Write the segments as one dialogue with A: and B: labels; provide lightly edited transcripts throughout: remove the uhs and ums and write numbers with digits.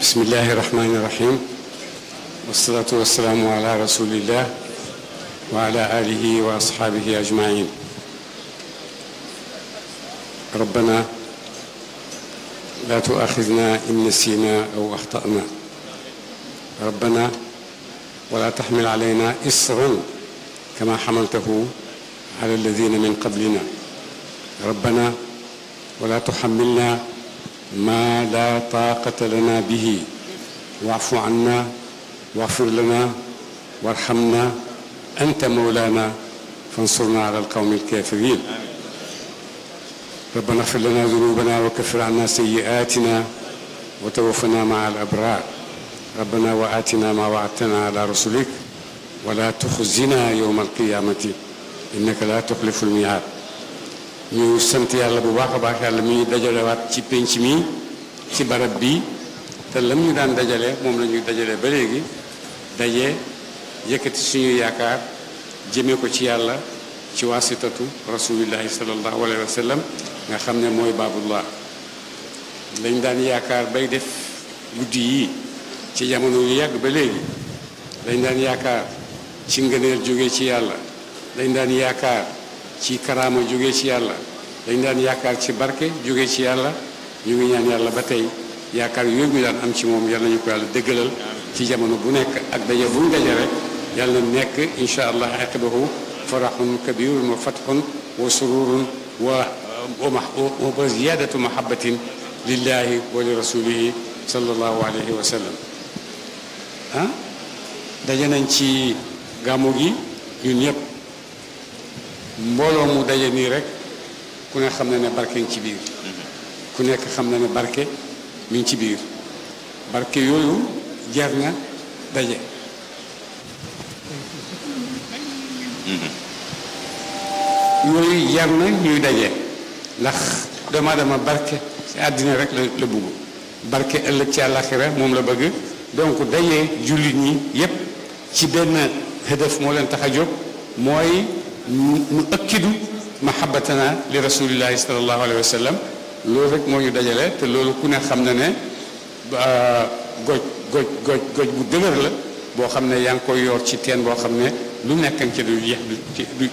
A: بسم الله الرحمن الرحيم والصلاة والسلام على رسول الله وعلى آله وأصحابه أجمعين. ربنا لا تؤاخذنا إن نسينا أو أخطأنا، ربنا ولا تحمل علينا إصرا كما حملته على الذين من قبلنا، ربنا ولا تحملنا ما لا طاقة لنا به، واعف عنا واغفر لنا وارحمنا أنت مولانا فانصرنا على القوم الكافرين. ربنا اغفر لنا ذنوبنا وكفر عنا سيئاتنا وتوفنا مع الأبرار. ربنا وآتنا ما وعدتنا على رسلك ولا تخزنا يوم القيامة إنك لا تخلف الميعاد. ñu sant yàlla bu baax a baax yàlla mi ñu dajalewaat ci penc mi ci barab bi te lam ñu daan dajale moom la ñuy dajale ba léegi daje yëkkati suñu yaakaar jëmee ko ci yàlla ci wasitatu rasulillahi sallallahu alayhi wa sallam nga xam ne mooy baabullah. lañ daan yaakaar bay def guddi yi ci jamono yu yàgg ba léegi lañ daan yaakaar ci ngëneel jóge ci yàlla, lañ daan yaakaar ci karaama jóge ci yàlla, dañ daan yaakaar ci barke jóge ci yàlla. ñu ngi ñaan yàlla ba tey yaakaar yooyu ñu daan am ci moom yàlla ñu ko yàlla dëggalal ci jamono bu nekk ak daje bu ñu daje rek yàlla nekk incha allah aqibahu farahun kabirun wa fathun wa sururun wa ziyadatu mahabbatin lillahi wa li rasulihi sallallahu alayhi wa sallam. daje nañ ci gàmmu gi ñun ñëpp. mbooloo mu daje nii rek ku ne xam na ne barke ngi ci biir, ku nekk xam na ne barke mi ngi ci biir. barke yooyu jar na daje. yooyu jar na ñuy daje ndax doomu aadama barke ci àddina rek la bugg, barke ëllëg ci àllaaxira moom la bëgg. donc daje jullit ñi yépp ci benn hëdëf moo leen tax a jóg, mooy nu ëkkidu mahabbatana li rasulillahi sallallahu alayhi wa sallam. loolu rek moo ñu dajale te loolu ku ne xam na ne goj bu dëgër la boo xam ne yaa ngi koy yor ci teen boo xam ne lu nekk nga ca du jeex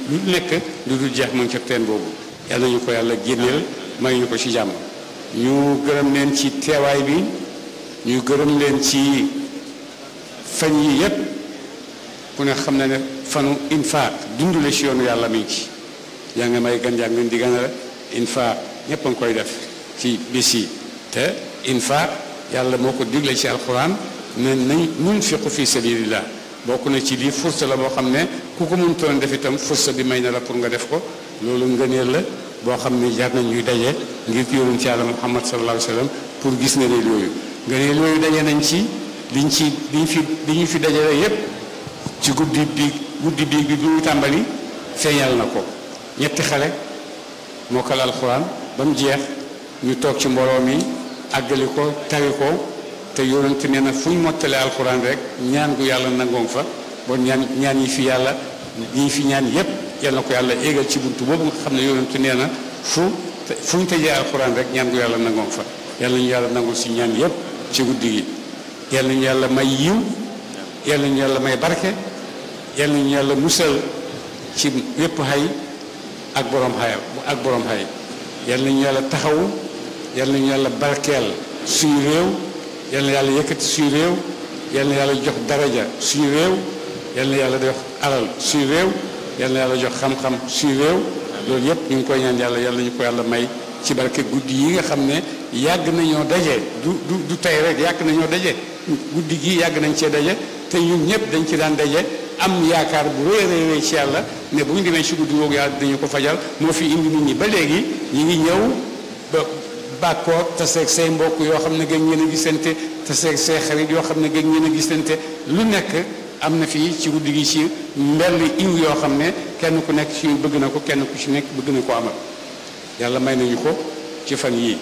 A: lu nekk du dul jeex mu ngi ca teen boobu. yàlla ñu ko yàlla génneel may ñu ko ci jàmm. ñu gërëm leen ci teewaay bi, ñu gërëm leen ci fan yi yépp. ku ne xam na ne fanu infaaq dundule ci yoonu yàlla mi ngi ci. yaa nga may gan yaa ngi di gën a infaaq ñëpp a ngi koy def ci bis yi te infaaq yàlla moo ko digle ci alquran ne nañ nunfiqu fi sabilillah. bokk na ci lii fursa la boo xam ne ku ko mënutoon def itam fursa bi may na la pour nga def ko. loolu ngëneel la boo xam ne jar nañ ñuy daje ngir yonent ci yàlla Muhammad sallallahu alayhi wa sallam pour gis ngëneel yooyu. ngëneel yooyu daje nañ ci li ñu fi dajale yépp ci guddi bi ñu tàmbali feeñal na ko. ñetti xale mokkal alxuraan ba mu jeex ñu toog ci mbooloo mi àggali ko tari ko te yonent nee na fu ñu mottalee alxuraan rek ñaan gu yàlla nangoon fa. bon ñaan yi fi yàlla yi fi ñaan yépp yal na ko yàlla éegal ci buntu boobu nga xam ne yonent nee na fu ñu tëjee alxuraan rek ñaan gu yàlla nangoon fa. yàlla ñu yàlla nangul si ñaan yépp ci guddi gi. yàlla ñu yàlla may yiw, yàlla ñu yàlla may barke, yàlla ñu yàlla musal ci yépp xay ak borom xay yàlla ñu yàlla taxawu, yàlla ñu yàlla barkeel suñu réew, yàlla yàlla yëkkati suñu réew, yàlla yàlla jox daraja suñu réew, yàlla yàlla jox alal suñu réew, yàlla yàlla jox xam-xam suñu réew. loolu yépp ñu ngi koy ñaan yàlla ñu ko yàlla may ci barke guddi yi nga xam ne yàgg nañoo daje du tey rek yàgg nañoo daje. guddi gi yàgg nañ cee daje te ñun ñëpp dañ ci daan daje am yaakaar bu rëy ci yàlla ne bu ñu demee ci guddi googu yàlla dinañu ko fajal. moo fi indi nit ñi ba léegi ñi ngi ñëw ba bàkkoor taseeg say mbokk yoo xam ne gëj ngeen a gisante, taseeg say xarit yoo xam ne gëj ngeen a gisante. lu nekk am na fii ci guddi gi ci mbell iw yoo xam ne kenn ku nekk ci bëgg na ko, kenn ku ci nekk bëgg na ko amal. yàlla may nañu ko ci fan yii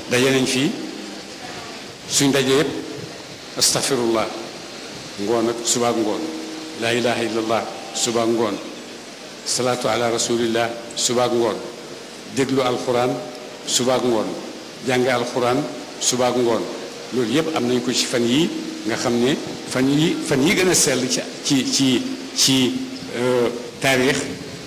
A: daje nañ fii suñ daje yépp astaghfirullah ngoon ak subaak ngoon, laa ilaha illallah subaak ngoon, salaatu ala rasulillah subaak ngoon, déglu alquran subaak ngoon, jànge alquran subaak ngoon, loolu yëpp am nañ ko ci fan yii nga xam ne fan yi gën a sell ci taarix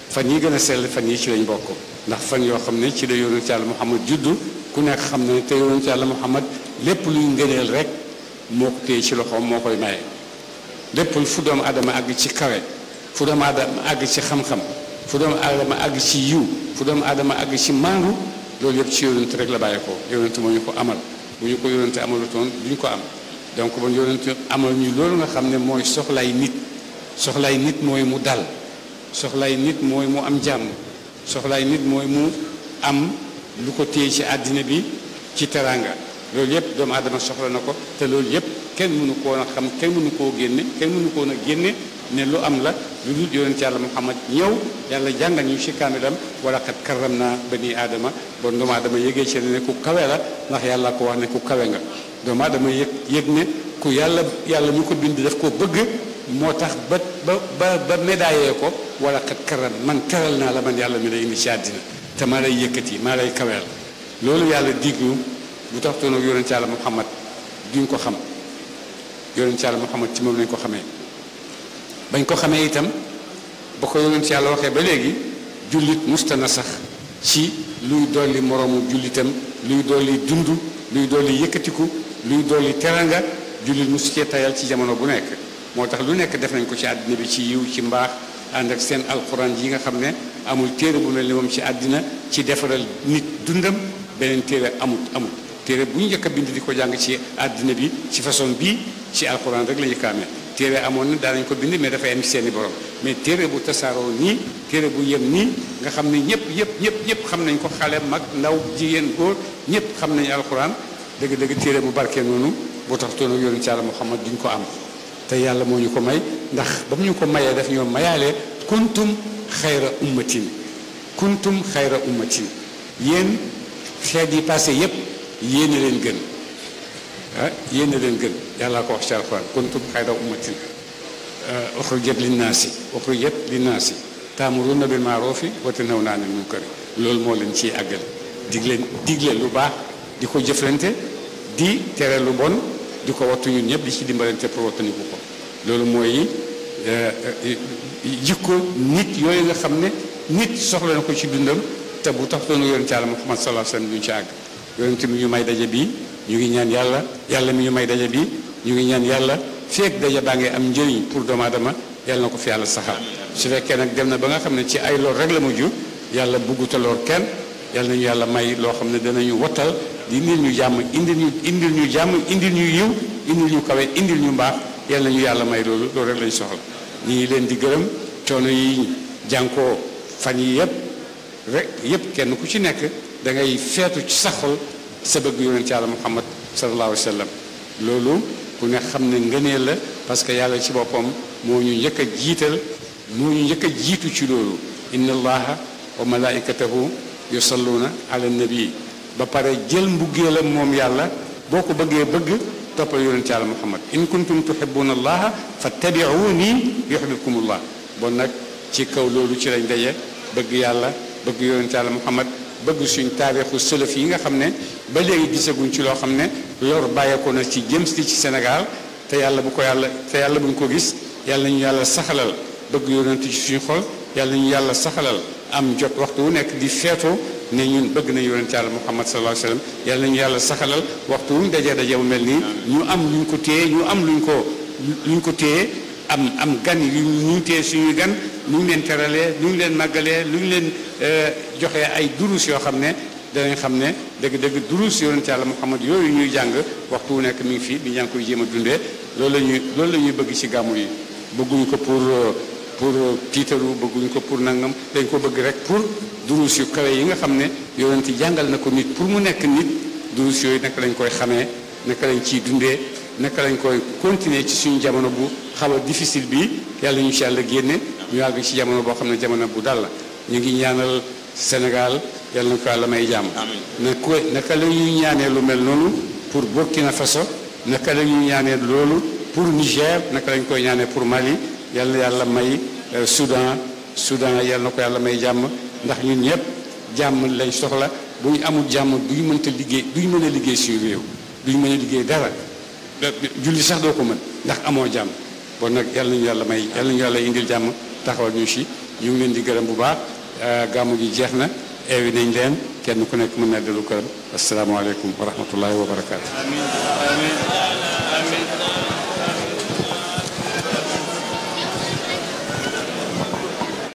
A: fan yi gën a sell fan yi ci lañ bokk ndax fan yoo xam ne ci la yonent yàlla Muhammad juddu ku nekk xam ne te yonent yàlla Muhammad lépp luy ngëneel rek moo ko téye ci loxoom moo koy maye lépp fu doomu adama àgg ci kawe fu doomu adama àgg ci xam-xam fu doomu adama àgg ci yiw fu doomu adama àgg ci maandu loolu yëpp ci yonent rek la bàyyi ko yonent moo ñu ko amal bu ñu ko yonent amalutoon du ñu ko am donc bon yonent amal ñu loolu nga xam ne mooy soxlay nit mooy mu dal soxlay nit mooy mu am jàmm soxlay nit mooy mu am lu ko téye ci àddina bi ci teraanga loolu yëpp doomu aadama soxla na ko te loolu yëpp kenn mënu koo na xam kenn mënu koo na génne ne lu am la lu dul yonent yàlla Muhammad ñëw yàlla jàngal ñu ci kaamilam wala qad karramna bani aadama bon doomu aadama yëgee ci ne ku kawe la ndax yàlla ko wax ne ku kawe nga doomu aadama yëg ne ku yàlla ñu ko bind daf ko bëgg moo tax ba médaillé ko wala qad karram man teral naa la man yàlla mi lay indi ci àddina te maa lay yëkkati maa lay kaweel loolu yàlla diggu bu taxtoon ak yonent yàlla Muhammad duñ ko xam yonent yàlla Muhammad ci moom lañ ko xamee bañ ko xamee itam ba ko yonent yàlla waxee ba léegi jullit mustana sax ci luy dolli moroomu jullitam luy dolli dund luy dolli yëkkatiku luy dolli teranga jullit musu cee tayal ci jamono bu nekk moo tax lu nekk def nañ ko ci àddina bi ci yiw ci mbaax ànd ak seen alquran yi nga xam ne amul téere bu mel ni moom ci àddina ci defaral nit dundam beneen téere amut téere bu ñu njëkk a bind di ko jàng ci àddina bi ci façon bii ci alquran rek la ñu kaamee téere amoon na daanañ ko bind mais dafay am ci seeni borom mais téere bu tasaaroo nii téere bu yem nii nga xam ne ñëpp xam nañ ko xale mag ndaw jigéen góor ñëpp xam nañu alquran dëgg-dëgg téere bu barkee noonu boo tax toon ak yonent yàlla Muhammad duñ ko am te yàlla moo ñu ko may ndax ba mu ñu ko mayee daf ñoo mayaale kuntum xayra ummatin yéen xeet yi passé yépp yéen a leen gën yéen a leen gën yàlla ko wax ci alquran kuntum xayra ummatin uxrijat linnaasi taamuruna bil maarufi wa tanhawna anil munkari loolu moo leen ciy àggal digle lu baax di ko jëflante di tere lu bon di ko wattu ñun ñëpp di ci dimbalante pour wattandiku ko loolu mooy jikko nit yooyu nga xam ne nit soxla na ko ci dundam te bu tax doon yonent yàlla Muhammad sallallahu alayhi wasallam duñ ci àgg yonent mi ñu may daje bi ñu ngi ñaan yàlla mi ñu may daje bi ñu ngi ñaan yàlla feek daje baa ngi am njëriñ pour doomu aadama yàlla na ko fi yàlla saxal su fekkee nag dem na ba nga xam ne ci ay lor rek la mujj yàlla bugguta lor kenn yàlla nañu yàlla may loo xam ne danañu wattal di indil ñu jàmm indil ñu jàmm indil ñu yiw indil ñu kawe indil ñu mbaax yàlla nañu yàlla may loolu rek lañu soxla ñi ngi leen di gërëm coono yi jànkoo fan yi yëpp kenn ku ci nekk da ngay feetu ci sa xol sa bëgg yonent yàlla Muhammad sallallahu alayhi wa sallam loolu ku ne xam ne ngëneel la parce que yàlla ci boppam moo ñu njëkk a jiital moo ñu njëkk a jiitu ci loolu inna allaha wa malaikatahu yusalluna ala nabi ba pare jël mbuggeelam moom yàlla boo ko bëggee bëgg toppal yonent yàlla Muhammad in kuntum tuhibbuna allaha fattabi'uni yuhibbukumullah bon nag ci kaw loolu ci lañ daje bëgg yàlla bëgg yonent yàlla Muhammad bëgg suñ taarixu sëlëf yi nga xam ne ba léegi gisaguñ ci loo xam ne lor bàyyeekoo na ci jëm si ci Sénégal te yàlla buñ ko gis yàlla ñu yàlla saxalal bëgg yonent ci suñu xol yàlla ñu yàlla saxalal am jot waxtu wu nekk di feetoo ne ñun bëgg na yonent yàlla Muhammad sallallahu alayhi wasallam yàlla nañu yàlla saxalal waxtu wuñ daje bu mel nii ñu am luñ ko téye ñu am luñ ko téye am gan yu ñu téye suñuy gan lu ñu leen teralee lu ñu leen màggalee lu ñu leen joxee ay durus yoo xam ne danañ xam ne dëgg-dëgg durus yonent yàlla Muhammad yooyu ñuy jàng waxtu wu nekk mi ngi fii bi ñaa ngi koy jéem a dundee loolu la ñuy bëgg ci gàmmu yi bëgguñ ko pour tiitaru bëgguñ ko pour nangam dañ ko bëgg rek pour durus yu kawe yi nga xam ne yonent jàngal na ko nit pour mu nekk nit durus yooyu naka lañ koy xamee naka lañ ciy dundee naka lañ koy continuer ci suñu jamono bu xaw a difficile bi yàlla ñu ci yàlla génne ñu àgg ci jamono boo xam ne jamono bu dal la ñu ngi ñaanal Sénégal yàlla na ko yàlla may jàmm naka la ñuy ñaanee lu mel noonu pour Burkina Faso naka la ñuy ñaanee loolu pour Niger naka lañ koy ñaanee pour Mali yàlla may Soudan yàlla na ko yàlla may jàmm ndax ñun ñëpp jàmm lañ soxla bu ñu amul jàmm duñu mën a liggéey suñu réew duñ mën a liggéey dara julli sax doo ko mën ndax amoo jàmm bon nag yàlla nañu yàlla may yàlla nañu yàlla indil jàmm taxawal ñu si ñu ngi leen di gërëm bu baax gàmmu gi jeex na eewi nañ leen kenn ku nekk mën na dellu këram asalaamaaleykum wa rahmatullahi wa barakaatu.
B: amiin amiin amiin